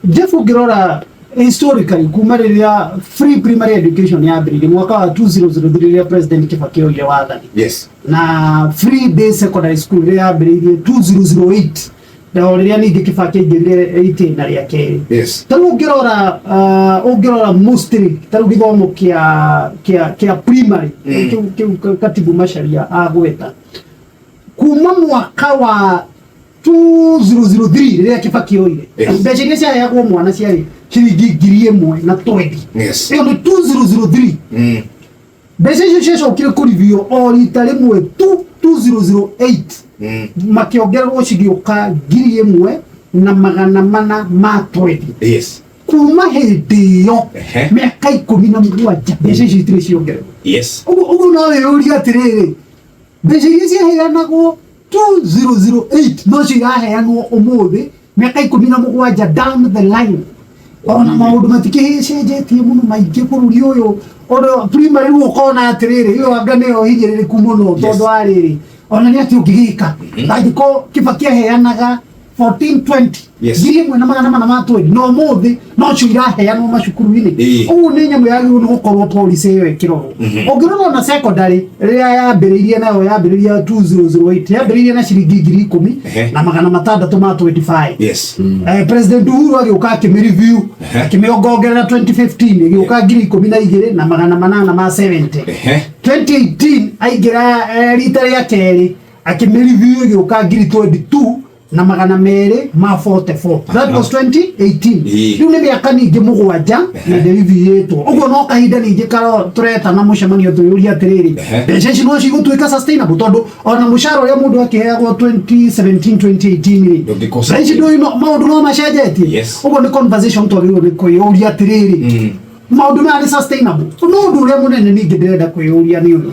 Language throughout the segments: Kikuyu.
Jeff, ũngĩrora historically kuma rĩrĩa free primary education yambĩrĩirie mwaka wa 2003, rĩrĩa President Kibaki oire wathani, na free day secondary school rĩrĩa yambĩrĩirie 2008, na o rĩrĩa ningĩ Kibaki aingĩrire itĩna rĩa kerĩ. Ta rĩu ũngĩrora mostly ta rĩu gĩthomo kĩa primary kĩu katibu Macharia agweta kuma mwaka wa 2003 rĩrĩa Kibaki oire, mbeca iria ciaheagwo mwana ciarĩ ciringi 1,020. Ĩyo nĩ 2003. Mbeca icio ciacokire kũribio o rita rĩmwe tu 2008, makĩongererwo cigĩũka 1,420. Kuma hĩndĩ ĩyo, mĩaka 17, mbeca icio itirĩ ciongererwo. Ũguo no wĩyũrie atĩrĩrĩ, mbeca iria ciaheanagwo 2008 nocio iraheanwo ũmũthĩ, mĩaka 17 down the line, ona maũndũ matikĩcenjetie mũno maingĩ bũrũri ũyũ. Ona primary rĩu ũkona atĩrĩrĩ, ĩyo anga nĩyo hinyĩrĩrĩku mũno, tondũ wa rĩrĩ, ona nĩ atĩ ũngĩgĩka angĩkorwo Kibaki aheanaga 1420, 1,420, na ũmũthĩ nocio iraheanwo macukuru-inĩ. Ũguo nĩ nyamũ yagĩrĩirwo nĩ gũkorwo policy ĩyo ĩkĩrorwo. Ũngĩrora ona secondary rĩrĩa yambĩrĩirie, nayo yambĩrĩirie 2008, yambĩrĩirie na ciringi ngiri ikũmi na magana matandatũ ma 25. President Uhuru agĩũka akĩmĩ-review, akĩmĩongongerera 2015, ĩgĩũka 12,870. 2018 aingĩra rita rĩa kerĩ, akĩmĩ-review, ĩgĩũka 22,244. That was 2018. Rĩu nĩ mĩaka ningĩ 7 na ndĩreview-ĩtwo. Ũguo no kahinda ningĩ karo tũretana mũcemanio twĩyũrie atĩrĩrĩ, mbeca ici no cigũtuĩka sustainable, tondũ ona mũcara ũrĩa mũndũ akĩheagwo 2017 2018 rĩ, Ndũngĩkorwo thaa ici ndũĩ maũndũ no macenjetie. Ũguo nĩ conversation twagĩrĩirwo nĩ kwĩyũria atĩrĩrĩ, maũndũ maya nĩ sustainable? No ũndũ ũrĩa mũnene ningĩ ndĩrenda kwĩyũria nĩ ũyũ.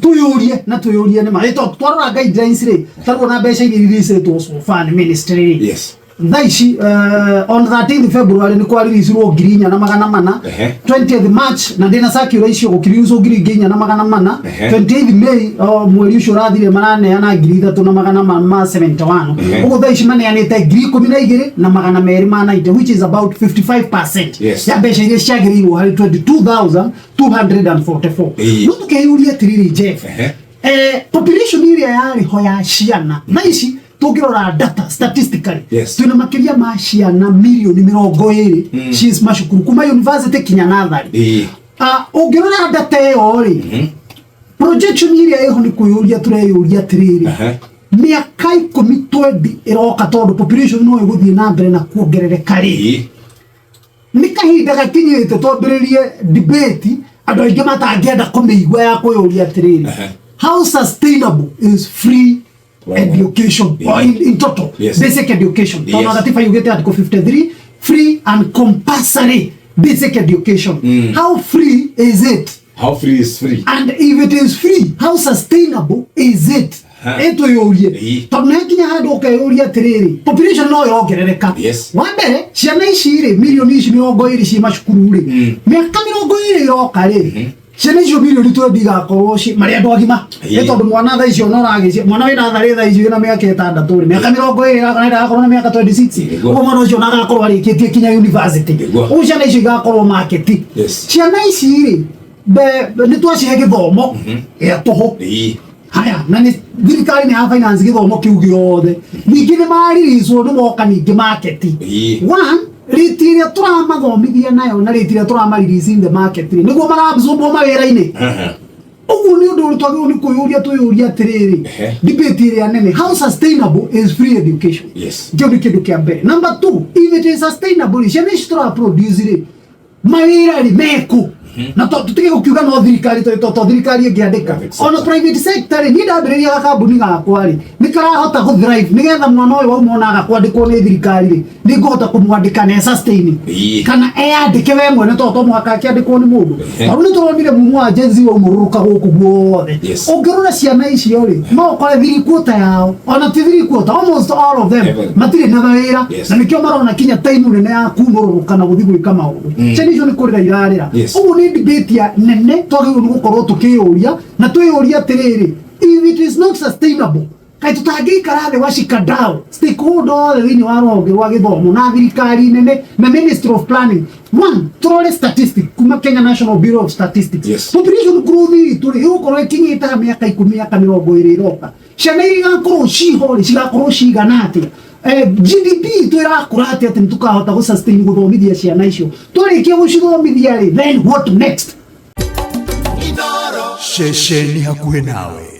Tuyũrie na tuyũrie nĩ ma ĩ twarora guidelines rĩ, tarwo na mbeca iria ireleasetwo so far nĩ ministry rĩ, thaa ici on 13th February nĩ kwareleasirwo 4,400. 20th March, na ndĩna circular icio, gũkĩreleaswo 4,400. 28th May, mweri ũcio ũrathire, maraneana ngiri ithatũ na magana ma 71. Ũguo thaa ici maneanĩte 12,290, which is about 55% ya mbeca iria ciagĩrĩirwo harĩ 22,244. No tũkeyũria atĩrĩrĩ, Jeff, population ĩrĩa yarĩ ho ya ciana thaa ici, tũngĩrora data statistically, twĩna makĩria ma ciana mirioni 20 ci macukuru kuma university kinya natharĩ. Ah, ũngĩrora data ĩyo rĩ, projection ĩrĩa ĩho nĩ kwĩyũria tũreyũria atĩrĩrĩ, mĩaka 10 20 ĩroka, tondũ population no ĩgũthiĩ na mbere na kuongerereka rĩ, nĩ kahinda gakinyĩte twambĩrĩrie debate andũ aingĩ matangĩenda kũmĩigua ya kwĩyũria atĩrĩrĩ, how sustainable is free education or in total basic education? Tondũ gatiba yugĩte article 53, free and compulsory basic education. How free is it? How free is free? And if it is free, how sustainable is it? Ĩtwĩyũrie, tondũ nĩ nginya handũ ũkeyũria atĩrĩrĩ, population no ĩrongerereka. Wa mbere, ciana ici rĩ, mirioni ici 20 ci macukuru rĩ, mĩaka 20 ĩroka rĩ, ciana icio mirioni 20 igakorwo marĩ andũ agima. Nĩ tondũ mwana thaa icio ona ũragĩcia mwana wĩna tharĩ thaa ici wĩna mĩaka 6 rĩ, mĩaka 20 ĩroka nĩ agakorwo na mĩaka 26. Ũguo mwana ũcio ona agakorwo arĩkĩtie kinya university. Ũguo ciana icio igakorwo market. Ciana ici rĩ, nĩ twacihe gĩthomo gĩa tũhũ. Haya, na nĩ thirikari nĩ ya finance gĩthomo kĩu gĩothe, ningĩ nĩ maririicwo, nĩ moka ningĩ market. One, rate ĩrĩa tũramathomithia nayo na rate ĩrĩa tũramarelease in the market rĩ, nĩguo maraabsorbwo mawĩra-inĩ. Ũguo nĩ ũndũ twagĩrĩirwo nĩ kwĩyũria, twĩyũria atĩrĩrĩ, debate ĩrĩa nene, how sustainable is free education? Kĩu nĩ kĩndũ kĩa mbere. Number two, if it is sustainable rĩ, ciana ici tũraproduce rĩ, mawĩra rĩ meku? Na tũtige gũkiuga no thirikari, to thirikari ĩngĩandĩka. Private sector. Ona private sector rĩ, niĩ ndambĩrĩria gakambuni gakwa rĩ, nĩ karahota gũ thrive nĩgetha mwana ũyũ wauma ona aga kwandĩkwo nĩ thirikari rĩ, nĩ ngũhota kũmwandĩka na sustain kana eyandĩke we mwene, to to mũhaka akĩandĩkwo nĩ mũndũ. Tondũ nĩ tũronire mumo wa Gen Z waumũrũrũka gũkũ guothe. Ũngĩrora ciana icio rĩ, no ũkore three quarter yao, ona ti three quarter, almost all of them matirĩ na mawĩra. Na nĩkĩo marona kinya time nene ya kumũrũrũka na gũthiĩ gwĩka maũndũ. Ciana icio nĩ kũrĩra irarĩra. Ũguo nĩ debate ya nene twagĩrĩirwo nĩ gũkorwo tũkĩyũria na twĩyũria atĩrĩrĩ, if it is not sustainable, Kaĩ tũtangĩikara thĩ washikadau, stakeholder othe thĩinĩ wa rũhonge rwa gĩthomo na thirikari nene na Ministry of Planning, one, tũrore statistic kuma Kenya National Bureau of Statistics. Population growth itũ rĩ, ĩgũkorwo ĩkinyĩte ha mĩaka 10, mĩaka 20 ĩroka? Ciana iria igakorwo ciho rĩ, cigakorwo cigana atĩa? GDP itũ ĩrakũra atĩa atĩ nĩ tũkahota gũ sustain gũthomithia ciana icio? Twarĩkia gũcithomithia rĩ, then what next? Ceceni hakuhĩ nawe.